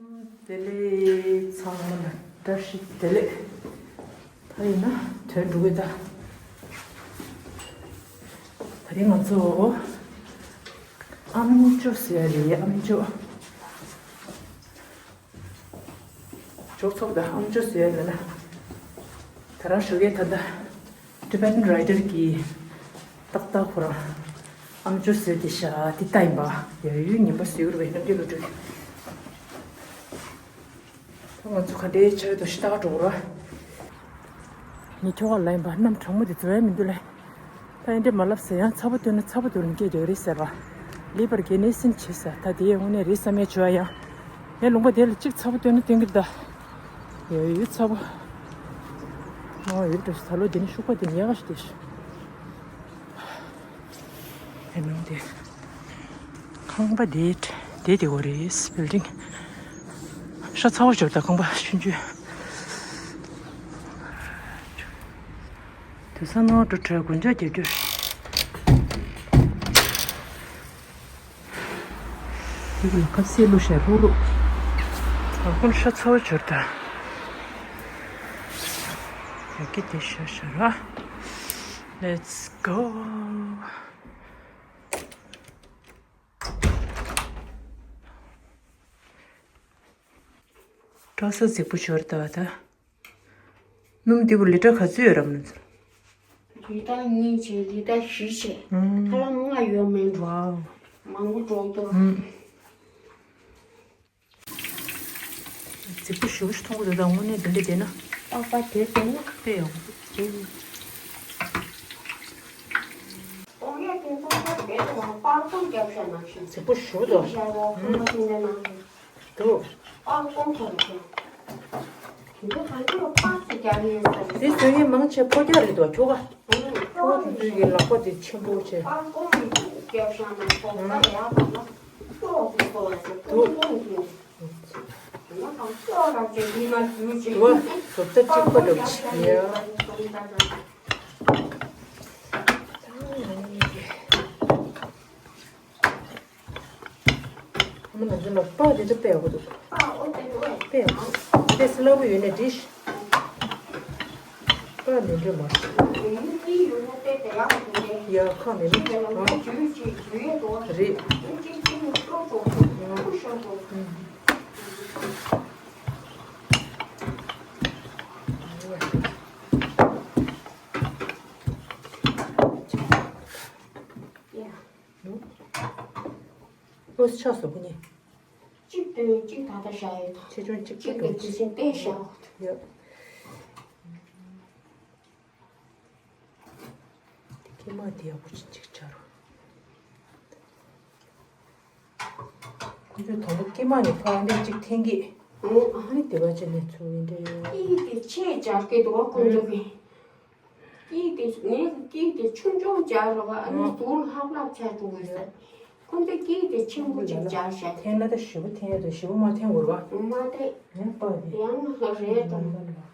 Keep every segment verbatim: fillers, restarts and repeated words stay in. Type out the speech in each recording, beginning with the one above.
བདེ་ལེགས། ཚང་མ་ལ་བཀྲ་ཤིས་བདེ་ལེགས། ད་ཡིན་ན་དོན་འགྲུབ་ཀྱི་ད། ད་རིང་ང་ཚོ་ཨམ་ཅོག་ཟེར་ཡ་རེད། ཨམ་ཅོག་ཅོག་ཙེ་དང་ཨམ་ཅོག་ཟེར་ཡ་ཡོད་ན། ད་རང་ཞོགས་ཀས་ད་ལྟ་Tibetan Rider གི་ཏག་ཏག་ཁོ་རང་ཨམ་ཅོག་བཟོས་ཏེ་བཞག་དེ་ལྟ་ཡིན་པ། ཡ་ཡུལ་ཉིན་པ་བཟོས་རུ་བའི་རྣམ་འགྱུར་ལོ་དྲུག་ད་ང་ཚོ་ག་འདྲའི་ཆར་དུ་ཤི་ཏག་འགྲོ་ར། ངས་ཁྱོ་ག་ལ་ཡིན་པ་གནམ་གྲང་མོ་དེ་བཟོ་ཡ་མི་འདུག་ལེ། ད་ཡིན་འདྲེ་མ་ལབ་ཟེར་ཡང་ཚ་པོ་སྟོན་ན་ཚ་པོ་དུ་རིན་སྐད་རྒྱག་རེད་ཟེར་བ། ལེབ་པར་གེ་ནེ་སིན་བྱེད་ཟེར། ད་དེ་ཡང་དངོས་གནས་རེད་བསམ་ཡ་བྱོས་ཡ་ཡང་། ངས་ལུང་པ་དེ་ལ་གཅིག་ཚ་པོ་སྟོན་ན་སྟོན་གི་ད། ཡ་ཡུལ་ཚ་པོ། ཨོ་ཡུལ་དུ་ད་ལོ་དེ་ནི་ཤུག་པ་དེ་ཉལ་ག་ཞིག་དེ་ཞིག་ཡ་ནང་དེ། ཁང་པ་དེ་དེ་དེ་གོ་རེད། བིལ་ཌིང་ཤ་ཚ་བོ་འབྱོར་ད་ཁང་པ་ཆུང་ཆུང་། དུ་ས་ནོར་འགྲོ་གྲོལ་དགུན་ཆོག་རྒྱབ་རྒྱུ། དེ་གི་ལ་ཁ་སེ་ལུ་ཤ་ལྷུག་ལྷུག་ཨ་ཁུན་ཤ་ཚ་བོ་འབྱོར་ད། ཡ་གི་དེ་ཤ་ཤ་ར། Let's go. བཀྲ་ཤིས་རྫིག་པོ་ཤོར་ད་བ་ད། སྣུམ་འདི་བུ་ལི་ཏྲ་ག་ཚོད་ཡོད་རམ་ནུ་ཚོ། ལི་ཏྲ་གཉིས་བྱས་ལི་ཏྲ་བཞི་བྱས། ཨུམ། ཧ་ལམ་ལྔ་ཡོད་མེད་འགྲོ། ཝའོ། མང་པོ་འགྲོ་འདུག་ཨུམ། རྫིག་པོ་ཞེ་པོ་ཞིག་མཐོང་གི་འདུག་ད་དངོས་གནས་དེ་འདྲ་བསྡད་ན། ཏག་ཏག་དེ་བསྡད་ན། དཔེ་ཡོང་། ཨེ། ཏོག་ཡ་དེ་ཚོ་ཁ་བེད་དུ་བ་པར་ཀོང་རྒྱབ་བཞག་ནང་བཞིན། རྫིག་པོ་ཞེ་པོ་འདུག་ཞག་རོགས་ཁོ་མ་ཤིང་དེ་ནང་བཞིན། འདུག་པར་ཀོང་ཁོ་རེ་ཁྱེར། དེ་ཚོ་གང་ཅི་པར་ཚོ་རྒྱབ་ཡོད་ས་རེད། དེ་བཟོས་མཁན་མང་ཆེ་ཕོ་རྒྱག་རེད་འདུག་ཁྱོ་ག་ཨང་། ཁྱོ་ག་དེ་ཚོའི་གི་ལག་པ་དེ་ཆེན་པོ་བྱས། པར་ཀོང་རྒྱབ་བཞག་ནང་ཁོ་ཁ་ཡག་པ་ལ་ཀོང་ཁོ་རེ་ཁྱེར་ཀོང་ཁོ་རེ་ཁྱེར། ཡང་གང་ལྟར་ར་ཅིག་མི་མ་ཟུར་ཅིག་དུ་བ་བཟོ་ལྟ་གཅིག་པ་འདྲ་པོ་ཅིག་ཡ། ཨ་མ་ང་ཚོ་ལ་པགས་དེ་ཚོ་དཔེ་ཡག་པོ་འདུག་དཔེ་ཡག་པོ། དཔེ་སླ་པོ་ཡོད་ནས་འགྲིག་ཤག་པགས་མི་འདྲ་མ། ཡ་ཁ་མེད་མི་ཨང་། རེད། ཡ། ཨོ་ཆགས་སོང་ཁོ་གཉིས། གཅིག་སྟོན་གཅིག་ད་ལྟ་བཞག་ཡོད་དང་། ཆེ་ཆུང་གཅིག་པ་གཅིག་འདྲ་གི་དེ་བཞིན་བལྟས་བཞག་ཡོད། ཀྱེ་མ་དེ་ཡག་པོ་ཅིག་ཅིག་ཆགས་རོགས། ཁོ་ཚོས་དང་པོ་ཀྱེ་མ་ནས་ཕར་འདྲ་གཅིག་འཐེན་གྱིས། ཨ་ནི་དེ་བ་ཅན་ནས་ཚུར་འདྲ་ཡོད། ཀྱེ་དེ་ཆེ་སྦྱར་གི་འདུག་ཁོ་ཚོ་གི། ཀྱེ་དེ་ངས་ཀྱེ་དེ་ཆུང་ཆུང་སྦྱར་རོགས་ཨ་ནི་ཟུར་ལྷབ་ལྷབ་ཆགས་འགྲོ་གི་ཟེར། ཁོ་ཚོས་ཀྱེ་དེ་ཆེན་པོ་ཅིག་སྦྱར་བཞག་འཐེན་ན་ད་ཞེ་པོ་འཐེན་ཡ་དང་ཞེ་པོ་མ་འཐེན་དགོས་རེད་པ། མ་འཐེན། ངས་པ་དེ། ཡང་རེད་དང་།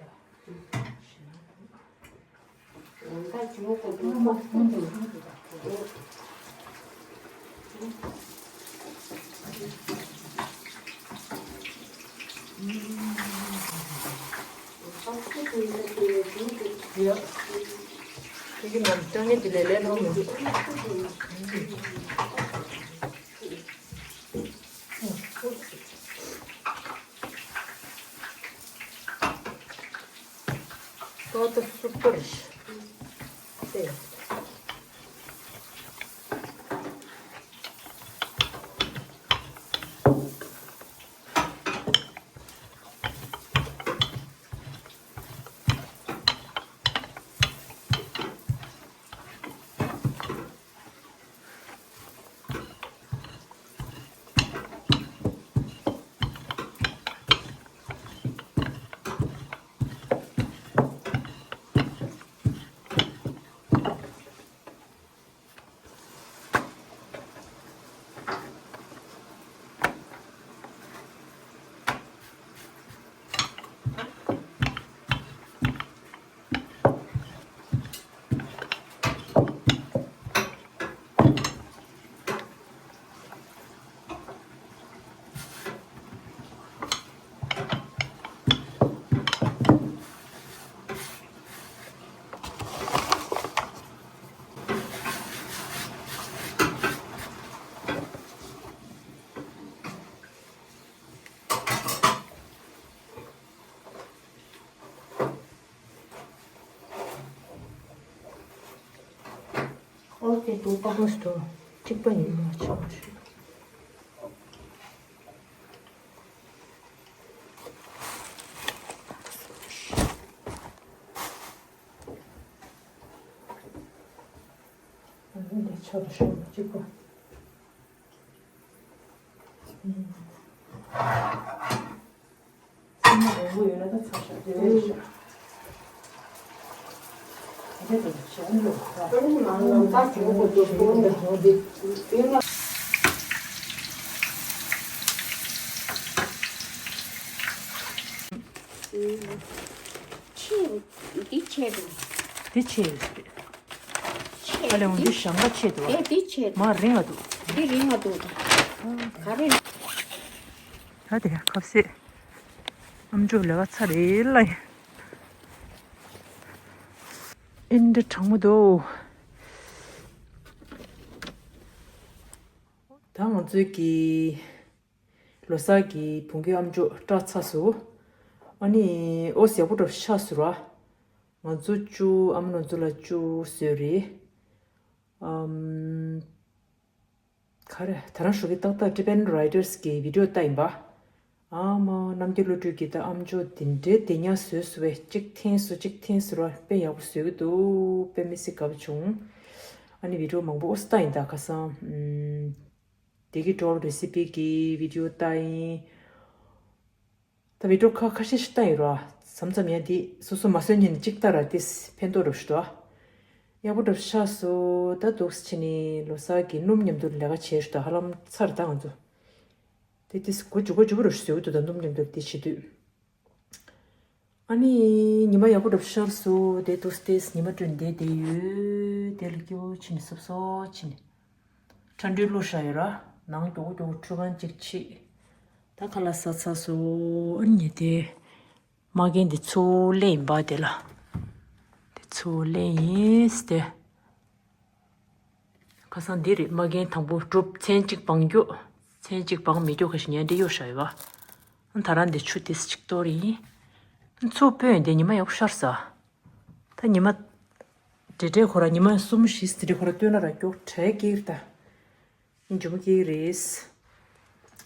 Todo super. Sí. ཨོ་ཀེ་འདུག་པ། ཨོ་སྟོ། གཅིག་པ་ཡིན་པ་ཆགས་པ་ཞིག་འདི་ཆགས་པ་ཞིག་གཅིག་པ། ཆེ། འདི་ཆེ་འདུག་འདི་ཆེ་ཡོད་རེད། ཆེ། ཨ་ལས་འོང་འདི་ཞང་ཁ་ཆེ་འདུག་ཨེ་འདི་ཆེ། མ་རིང་བ་འདུག་འདི་རིང་བ་འདུག་ག་རེ། ད་དེ་ཁ་ཟས། ཨམ་ཅོག་ལས་ཀ་ཚར་རེད་ལ། ཨིན་འདྲ་གྲང་མོ་འདུག་ད་ང་ཚོའི་གི་ལོ་གསར་གྱི་བོང་གུ་ཨམ་ཅོག་སྐྲག་ཚར་སོང་། ཨ་ནི་ཨོ་ཡག་པོ་འགྲོ་ཤག་སོང་ར། ང་ཚོ་བཅུ་ཨ་མ་ནང་ཚོ་ལ་བཅུ་བཟོས་རེད། ཨམ། ག་རེ་ད་རང་ཞོགས་ཀྱི་ཏག་ཏག་Tibetan Writers གི་བི་ཌིའོ་ལྟ་ཡིན་པ། ཨ་མ་རྣམ་རྒྱལ་བློ་གྲོས་ཀྱིས་ད་ཨམ་ཅོག་འདི་འདྲའི་བདེ་ཉག་བཟོས་སོང་བས། གཅིག་འཐེན་སོང་གཅིག་འཐེན་སོང་ར། དཔེ་ཡག་པོ་བཟོས་ཀྱི་འདུག་དཔེ་མི་སྲིད་དགའ་པོ་བྱུང་། ཨ་ནི་བི་ཌིའོ་མང་པོ་ཨོ་ཙི་ལྟ་ཡིན། ད་ཁ་སང་ཨམ། བདེ་སྐྱིད་སྒྲོལ་རེ་སི་པི་གི་བི་ཌིའོ་ལྟ་ཡིན། ད་བི་ཌིའོ་ཁ་ཁ་ཤས་ཤིག་ལྟ་ཡིན་ར། མཚམས་མཚམས་ཡང་འདི་སོ་སོ་མ་བཟོས་ཉིན་གཅིག་ལྟ་ར། དེས་ཕན་ཐོགས་འགྲོ་ཞུ་དོ། ཡག་པོ་འགྲོ་ཤག་སོང་། ད་འདུག་སེ་བྱས་ནས་ལོ་གསར་གྱི་སྣུམ་མཉམ་དུ་ལས་ཀ་བྱས་ཞུ་དོ། ཧ་ལམ་ཚར་ད་ང་ཚོ། དེ་དེས་གོ་འཇུག་གོ་འཇུག་རུ་ཞུ་དོ། ད་སྣུམ་མཉམ་དུ་དེ་བྱེད་དུས། ཨ་ནི་ཉི་མ་ཡག་པོ་འགྲོ་ཤར་སོང་། དེ་འདུག་སེ་ཉི་མ་སྤྲོས་བསྡད་དེ་ཡོད། དེ་ལ་སྐྱིད་པོ་ཕྱིན་ནས་སོབ་སོབ་ཕྱིན་ནས། ཁྲ་འགྲོས་བླུགས་བཞག་ཡོད་ར། ནང་མགྱོགས་པོ་མགྱོགས་པོ་འཁྲུད་ཁང་གཅིག་ཕྱིས། ད་ཁ་ལག་ཟ་ཚར་སོང་། ཨ་ནི་དེ། མ་རྒན་འདི་ཚུར་ལེན་ཡིན་པ། དེ་ལ། དེ་ཚུར་ལེན་ཡིན་ཏེ། ཁ་སང་འདི་རེད། མ་རྒན་དང་པོ་གྲུབ། མཚན་གཅིག་བང་རྒྱུ། མཚན་གཅིག་བང་མི་རྒྱུ་ཁ་ཤས་ཉན་འདྲེ་གཡོ་བཞག་ཡོད་པ། ད་རང་འདི་ཆུ་ཏིས་གཅིག་གཏོར་ཡིན། ཚུར་སྤོས་ཡིན་ཏེ་ཉི་མ་ཡག་པོ་ཤར་ས། ད་ཉི་མ། འདྲེ་འདྲེ་ཁོ་ར་ཉི་མ་གསུམ་བཞི་ཙམ་འདྲེ་ཁོ་ར་སྟོན་ན་ར་མགྱོགས་དྲག་སྐྱིད་རེད་ད། འཇུ་མོ་སྐྱིད་རེད།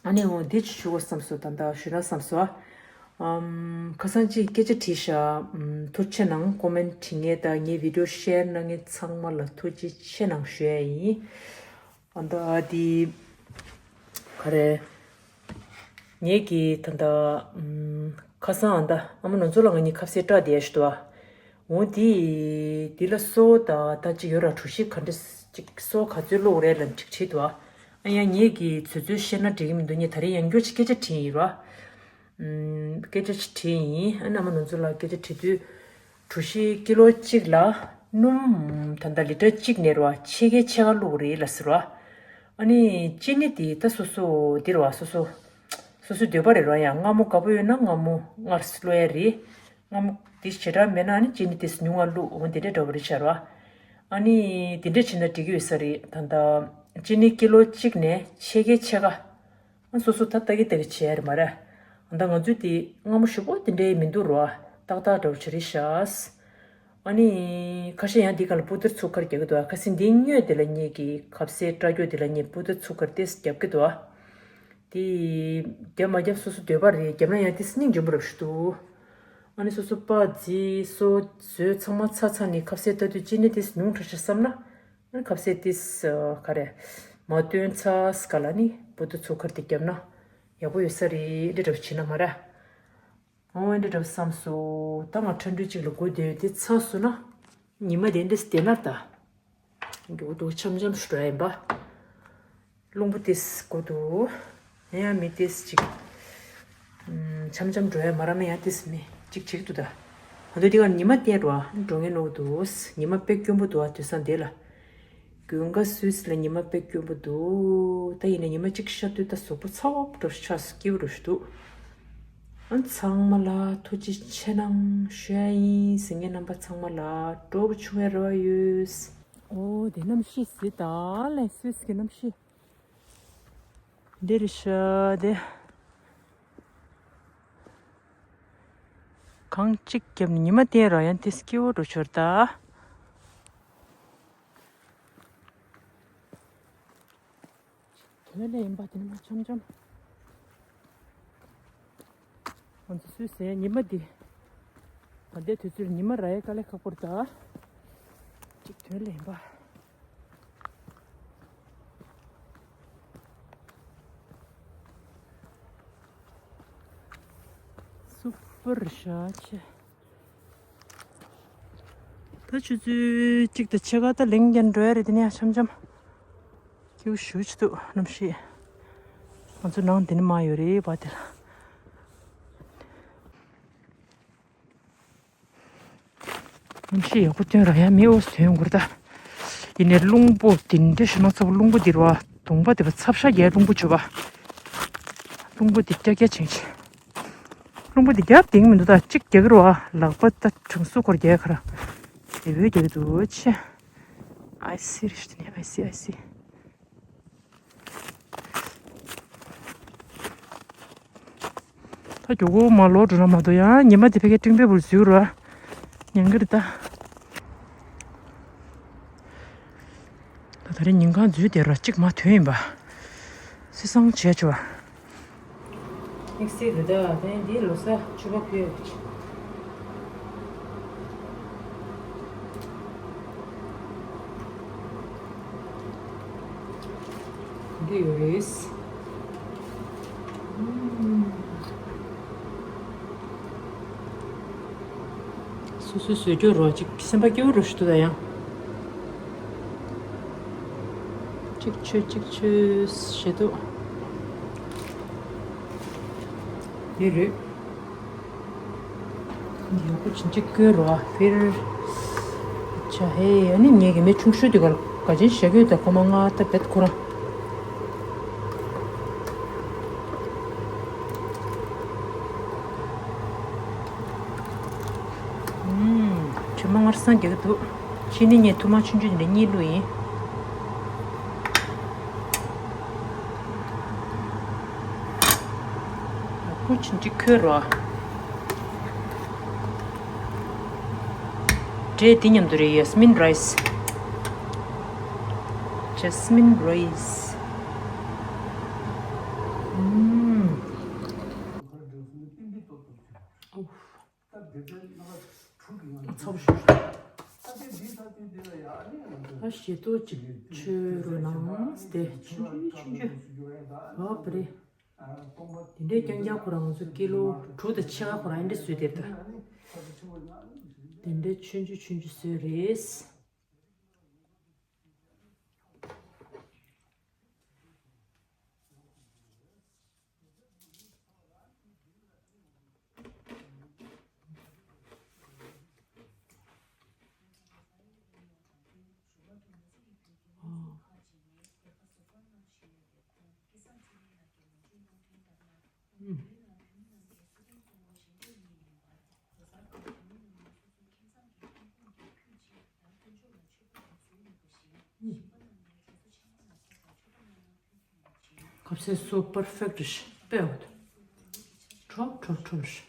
ཨ་ནི་འོ་འདི་ཅི་ཞུ་བ་བསམ་སོང་། ད་ད་ཞུ་ན་བསམ་སོང་། ཨམ། ཁ་སང་ཅིག་སྐད་ཆ་དྲིས་ཤག་ཨམ། ཐུགས་རྗེ་གནང་། ཀོ་མེན་བྲིས་མཁན་དང་ངའི་བི་ཌིའོ་ཤེར་གནང་མཁན་ཚང་མ་ལ་ཐུགས་རྗེ་ཆེ་གནང་ཞུ་ཡ་ཡིན། ཨ་ད་འདི། ག་རེ། ངེད་ཀྱིས་ད་ལྟ། ཨམ། ཁ་སང་ཨ་ད་ཨ་མ་ནང་ཚོ་ལ་ང་གཉིས་ཁ་ཟས་སྐྲག་བསྡད་ཞུ་དོ། འོ་དེ། དེ་ལ་སོ་ད་ད་ཅི་ཡོད་ར། གྲོ་ཞིབ་ག་འདྲ་ཅིག་སོ་ག་ཚོད་བླུགས་རེད་ལབ་ཅིག་དྲིས་དོ། ཨ་ཡང་ངེད་ཀྱིས་ཚོད་ཚོད་བཤད་ན་འགྲིག་གི་མི་འདུག་ངས་ད་རེས་ཡང་བསྐྱར་ཅིག་སྐད་ཆ་དྲིས་ཡིན་ར། ཨམ། སྐད་ཆ་ཅིག་དྲིས་ཡིན། ཨ་ནི་ཨ་མ་ནང་ཚོ་ལ་སྐད་ཆ་དྲིས་དུས། གྲོ་ཞིབ་ཀི་ལོ་གཅིག་ལ་སྣུམ་ད་ལྟ་ལི་ཊར་གཅིག་ནས་ར་ཕྱེད་ཀའི་ཕྱེད་ཀ་བླུགས་རེད་ལབ་ཟེར་བ། ཨ་ནི་ཅི་ནི་དེ་ད་སོ་སོ་འདི་ར་སོ་སོ། སོ་སོའི་འདོད་པ་རེད་ར། ཡང་མངར་མོ་དགའ་པོ་ཡོད་ན་མངར་མོ་མངར་བླུགས་ཡ་རེད། མངར་མོ་དེ་ཞེ་དྲག་མེད་ན་ཨ་ནི་ཅི་ནི་དེ་ཉུང་ང་བླུགས། འོ་དེ་འདྲ་འདྲ་བོ་རེད་ཤག་ར། ཨ་ནི་དེ་འདྲ་བྱས་ན་འགྲིག་གི་ཡོད་ས་རེད། ད་ལྟ་ཅི་ནི་ཀི་ལོ་གཅིག་ནས་ཕྱེད་ཀའི་ཕྱེད་ཀ། ཨ་སོ་སོ་ད་ལྟ་གི་ལྟ་གི་བྱས་རེད་མ་རེད། ད་ང་ཚོས་དེ་མངར་མོ་ཞེ་པོ་དེ་འདྲའི་མི་འདུག་རོ། ཏག་ཏག་འདྲ་བོ་བྱས་རེད་ཤག་ཨ་ནི་ཁ་ཤས་ཡང་འདི་ག་ལ་པུ་ཏར་ཚུ་ཁར་རྒྱག་གི་འདུག་ཁ་སང་འདི་སྔོན་དེ་ལ་ངེད་ཀྱི་ཁ་ཟས་སྐྲག་རྒྱུ་དེ་ལ་ངས་པུ་ཏར་ཚུ་ཁར་ཏེས་རྒྱབ་ཀྱི་འདུག་དེ་རྒྱབ་མ་རྒྱབ་སོ་སོ་འདོད་པ་རེད། རྒྱབ་ན་ཡང་དེ་སྙིང་རྗེ་མོ་རབ་ཞིག་འདུག་ཨ་ནི་སོ་སོ་པ་རྫི་སོ་བཟོས་ཚང་མ་ཚར་ཚར་ནས་ཁ་ཟས་ལྟ་དུས་ཅི་ནས་དེ་ཉུང་དྲགས་ཤག་བསམ་ན། ཨ་ནི་ཁ་ཟས་ཏིས་ག་རེ་མ་བཏོན་ཚར་སྐབས་ལ་ནི་པུ་ཏར་ཚུ་ཁར་དེ་བརྒྱབ་ན་ཡག་པོ་ཡོད་ས་རེད། འདི་འདྲ་བྱས་ན་མ་ར། འོ་འདི་འདྲ་བསམ་སོང་། ད་ང་ཁྲ་འགྲོས་གཅིག་ལ་སྒུག་བསྡད་ཡོད། དེ་ཚར་སོང་ན་ཉི་མ་དེ་འདྲས་བསྡད་ན་ད་མགྱོགས་མགྱོགས་འཆམ་འཆམ་ཞུ་འགྲོ་ཡིན་པ། རླུང་བུ་ཏིས་སྒུག་འདུག་ཡང་མི་ཏིས་གཅིག་ཨམ། འཆམ་འཆམ་འགྲོ་ཡ་མ་ར་མེད། ཡང་ཏིས་མི་གཅིག་བྱེད་ཀྱི་འདུག་ད་ང་ཚོ་འདི་ག་ཉི་མ་བསྟན་འགྲོ་ཨ་འགྲོ་ངེས་ནོར་འདུག་ཉི་མ་དཔེ་སྐྱོན་པོ་འདུག་ཨ་དུས་སང་དེ་ལ། དགུན་ཁ་སུད་སི་ལ་ཉི་མ་དཔེ་སྐྱོན་པོ་འདུག་ད་ཡིན་ན་ཉི་མ་གཅིག་ཤར་དུས་ད་གཟུགས་པོ་ཚ་བ་འགྲོ་ཆགས་སུ་སྐྱིད་པོ་འགྲོ་ཞིག་འདུག་ཨ་ཚང་མ་ལ་ཐུགས་རྗེ་ཆེ་གནང་ཞུ་ཡ་ཡིན་ཟེར། ངའི་རྣམ་པ་ཚང་མ་ལ་སྤྲོ་པོ་བྱུང་བའི་རེ་བ་ཡོད། ཨོ་དེ་གནམ་གཤིས་ཟིག་ད་ལན་སུད་སི་གི་གནམ་གཤིས། འདི་རེད་ཤག་དེ། གངས་གཅིག་བརྒྱབ་ནས་ཉི་མ་བསྟན་རོགས་ཡང་དེ་སྐྱིད་པོ་འགྲོ་ཆོར་ད། དོན་ལས་ཡིན་པ་དེ་ནི་མ་འཆམ་འཆམ། ང་ཚོ་སུད་སི་ཉི་མ་འདི། ད་ལྟའི་དུས་ཚོད་ཉི་མ་རག་ཡ་དཀའ་ལས་ཁག་པོ་རེད་ད། གཅིག་དོན་ལས་ཡིན་པ། སུ་པར་ཤ་ཆེ། ད་ཆུ་ཚོད་གཅིག་དང་ཕྱེད་ཀ་ད་ལེན་རྒྱག་འགྲོ་ཡ་རེད། དེ་ནས་འཆམ་འཆམ། སྐྱིད་པོ་ཞེ་པོ་ཅིག་འདུག་གནམ་གཤིས། ང་ཚོ་ནང་འདི་ནས་མར་ཡོད་རེད་པ་དེ་ལ། གནམ་གཤིས་ཡག་པོ་སྟོན་ར་ཡ། མེ་འོ་ཟེར་དོན་གུར་ད། ཡིན་ནའི་རླུང་པོ་འདི་འདྲ་ཞིག་ནང་ཚ་པོ་རླུང་པོ་འདི་ར་བ། གདོང་པ་འདི་བ་ཚབ་ཤ་རྒྱས་རླུང་པོ་བྱུག་པ། རླུང་པོ་འདི་སྐྱ་སྐྱ་ཆེན་ཆེ། རླུང་པོ་འདི་རྒྱབ་ལྡིང་མི་འདུག་ད་གཅིག་རྒྱག་གི་ར་བ། ལག་པ་ད་གྲང་སུ་འཁོར་རྒྱག་ག་ར། དེ་བོད་རྒྱག་གི་འདུག་ཆེ། ཨའི་སི་རེད་ཤི་ནི་ཨའི་སི་ཨའི་སི། ད་མགྱོགས་པོ་མར་ལོག་འགྲོ་ན་མ་གཏོགས་ཡང་ཉི་མ་དེ་ཕ་གིར་སྤྲིན་པའི་བུར་འཛུལ་རོ། ཉན་གི་རེད་ད། ད་ད་རེས་ཉིན་གང་འཛུལ་བསྡད་རོ། གཅིག་མ་ཐོན་ཡིན་པ། སི་སང་བྱས་ཆོག་པ། དམིགས་བསལ་རེད་ད། དེ་འདི་ལོ་གསར་ཕྱུ་པ་ཕུལ་ཡོད། འདི་ཡོད་རེད། སོ་སོའི་བཟོས་རྒྱུ་རོ་གཅིག་སེམས་པ་སྐྱིད་པོ་རུ་ཞིག་འདུག་ད་ཡང་། གཅིག་མཆོད་གཅིག་མཆོད་ཞེ་འདུག་འདི་རེད། འདི་ཡག་པོ་ཅིག་ཅིག་བསྐོལ་རོ་ཨ་ཕིར། ཆ་ཧེ་ཨ་ནི་ངེད་ཀྱི་མེ་ཆུང་ཤོས་དེ་ག་ག་ཅན་བཞག་གི་ཡོད་ད་ཁོ་མ་ང་ད་བེད་ཁོ་རང་། ཨུམ། ཆུ་མ་སྔར་སང་རྒྱག་གི་འདུག་ཕྱི་ནི་ངས་ཐུར་མ་ཆུང་ཆུང་དེ་འདྲ་གཉིས་བླུགས་ཡིན། ཡག་པོ་ཅིག་ཅིག་བསྐོལ་རོ། འབྲས་འདི་མཉམ་དུ་རེད། ཡ་སི་མིན་རའི་སི། ཇེ་སི་མིན་རའི་སི། ཨུམ། ཚ་པོ་ཞིག་ད་ཞེ་ཏོག་ཅིག་མཆོད་རོགས་གནང་། དེ་ཆུང་ཆུང་ཆུང་ཆུང་། ཨོ་བ་རེད། དེ་འདྲའི་རྐྱང་རྐྱང་ཁོ་རང་ང་ཚོ་ཀི་ལོ་དྲུག་དང་ཕྱེད་ཀ་ཁོ་རང་འདི་འདྲ་བཟོས་དེ་ད། དེ་འདྲའི་ཆུང་ཆུང་ཆུང་ཆུང་བཟོས་རེད། ཁ་ཟས་སོ་པར་ཕེག་ཊི་རེད་ཤག་དཔེ་འོ་ད། ཁྲོམ་ཁྲོམ་ཁྲོམ་རེད་ཤག་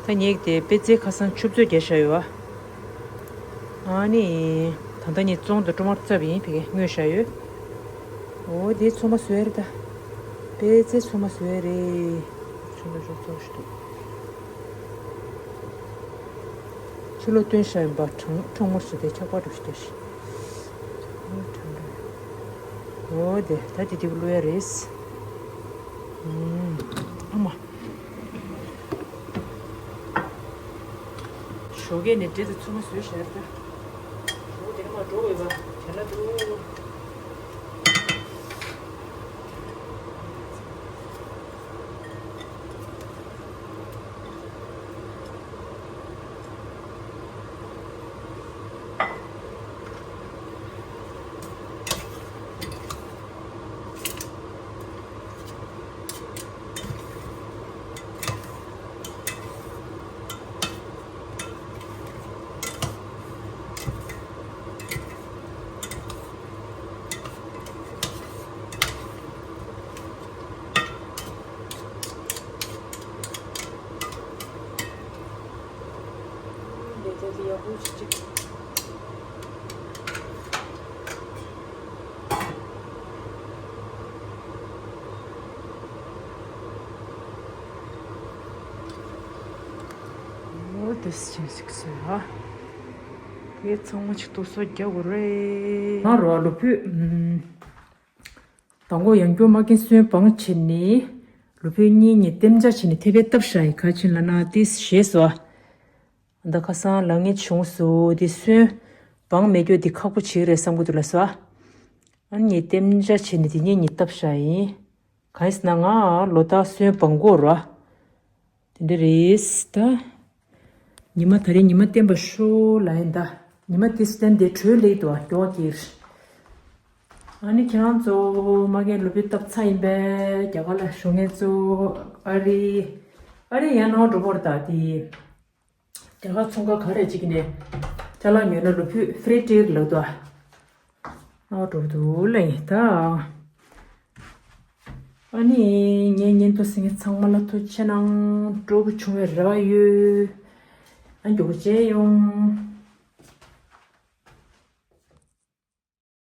ད་ངེད་དེ་པད་ཚལ་ཁ་སང་ཆུ་བཙོས་རྒྱག་བཞག་ཡོད་བ། ཨ་ནི། ད་ལྟ་ངས་བཙོང་དང་ཀྲོ་མར་བཙབ་ཡིན། ཕ་གིར་བརྔོས་བཞག་ཡོད། འོ་དེ་ཚོ་མ་བཟོས་རེད་ད། པད་ཚལ་ཚོ་མ་བཟོས་རེད། ཆུ་ལོ་ཞོ་བཙོ་ཞིག་འདུག་ཕྱི་ལོགས་བཏོན་བཞག་ཡིན་པ། གྲང་གྲང་མོ་ཞིག་དེ་ཆག་པ་འགྲོ་ཞིག་རྒྱག་ཞིག་འོ་དེ་ད་དེ་དེ་བླུག་ཡ་རེད། ཨུམ། ཨ་མ། ཞོགས་ཀས་ནས་འབྲས་དང་ཚོད་མ་བཟོས་བཞག་རེད་ད། ཞོགས་དེ་ནས་མར་འགྲོ་དགོས་པ་དྲན་ལ་འདུག་ཨེས་ཅན་ཞིག་བཟོས་ལ། དེ་ཚང་མ་ཅིག་ཏུ་སོ་རྒྱག་དགོས་རེད། ང་རོ་ལོ་ཕུད། དང་པོ་ཡང་སྐྱོ་མ་ཀིན་སོན་བང་བྱས་ནས། ལོ་ཕུད་གཉིས་གཉིས་ལྟེམ་ཆ་བྱས་ནས་ཐེ་བེ་བཏབ་ཤ་ཡི་ཁ་ཆིན་ལ་ན་ཏིས་ཞེས་སོ། ད་ཁ་སང་ལ་ངས་བྱུང་སོ་དེ་སོན་བང་མེད་སྐྱོ་དེ་ཁག་པོ་བྱེད་རེད་བསམ་གི་འདུག་ལ་སོ། ཨ་ནི་ལྟེམ་ཆ་བྱས་ནས་དེ་གཉིས་གཉིས་བཏབ་ཤ་ཡིན། གང་ཡིན་ཟེར་ན་ང་ལོ་ཏག་སོན་བང་གོ་རོ། དེ་འདྲ་རེད་ད། ཉི་མ་ད་རེས་ཉི་མ་བསྟན་པ་ཤོ་ལ་ཡིན་ད། ཉི་མ་དེ་བསྟན་དེ་གྲོས་ལེགས་འདུག་ཨ་སྐྱོ་བ་ཀིར། ཨ་ནི་ཁྱེད་རང་ཚོ་མ་གན་ལོ་པི་བཏབ་ཚ་ཡིན་པས་རྒྱ་གར་ལ་ཞོགས་ངན་ཚོ། ཨ་རི། ཨ་རི་ཡང་ནང་འགྲོ་བོར་ད་དེ། རྒྱ་གར་ཚོང་ཁང་ག་རེ་གཅིག་ནས་ཅ་ལག་ཉོས་ན་ལོ་ཕུད་ཧྥི་རི་ཊེར་ལབ་འདུག་ཨ། ཨ་འགྲོ་འདུག་ལ་ཡིན་ད། ཨ་ནི་ངའི་ཉིན་ཐོ་སེང་གེ་ཚང་མ་ལ་ཐུགས་ཆེ་གནང་། སྤྲོ་པོ་བྱུང་བའི་རེ་བ་ཡོད། ཨ་མགྱོགས་མཇལ་ཡོང་།